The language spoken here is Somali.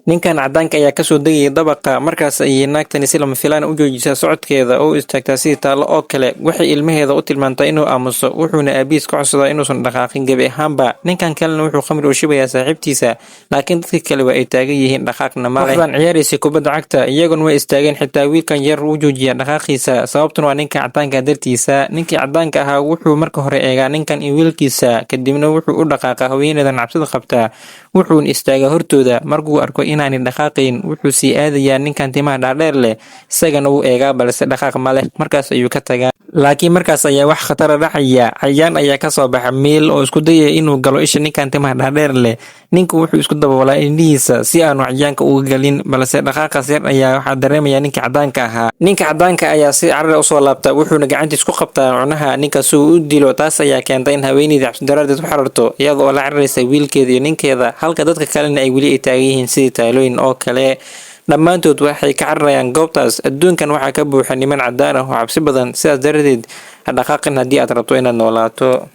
Ninkan cadaanka ayaa kasoo degaya dabaqa. Markaas ayay naagtani si lama filaan u joojisaa socodkeeda oo u istaagtaa sidii taallo oo kale. Waxay ilmaheeda u tilmaantaa inuu aamuso, wuxuuna aabihiis ka codsadaa inuusan dhaqaaqin gebi ahaanba. Ninkan kalena wuxuu khamri u shubayaa saaxiibtiisa, laakiin dadka kale waa ay taagan yihiin, dhaqaaqna ma leh. Kooxdan ciyaaraysa kubadda cagta iyaguna way istaageen, xitaa wiilkan yar wuu joojiyaa dhaqaaqiisa, sababtuna waa ninka cadaanka dartiisa. Ninkii cadaanka ahaa wuxuu marka hore eegaa ninkan iyo wiilkiisa, kadibna wuxuu u dhaqaaqaa haweeneydan cabsida qabta, wuxuuna istaagaa hortooda. Markuu arko inaanay dhaqaaqayn, wuxuu sii aadayaa ninkan timaha dhaadheer leh, isagana wuu eegaa, balse dhaqaaq ma leh. Markaas ayuu ka tagaa, laakiin markaas ayaa wax khatara dhacaya. Cayayaan ayaa kasoo baxa meel oo isku dayaya inuu galo isha ninkan timaha dhaadheer leh. Ninku wuxuu isku daboolaa indhihiisa si aanu cayayaanka uga gelin, balse dhaqaaqaas yar ayaa waxaa dareemaya ninka cadaanka ahaa. Ninka cadaanka ayaa si carara usoo laabta, wuxuuna gacantiis ku qabtaa cunaha ninka si uu u dilo. Taas ayaa keenta in haweeneydii cabsi daraadeed u xararto, iyada oo la cararaysa wiilkeeda iyo ninkeeda, halka dadka kalena ay weli ay taagan yihiin sidii taalooyin oo kale. Dhammaantood waxay ka cararayaan goobtaas. Adduunkan waxaa ka buuxa niman cadaan ah oo cabsi badan, sidaas daradeed ha dhaqaaqin haddii aad rabto inaad noolaato.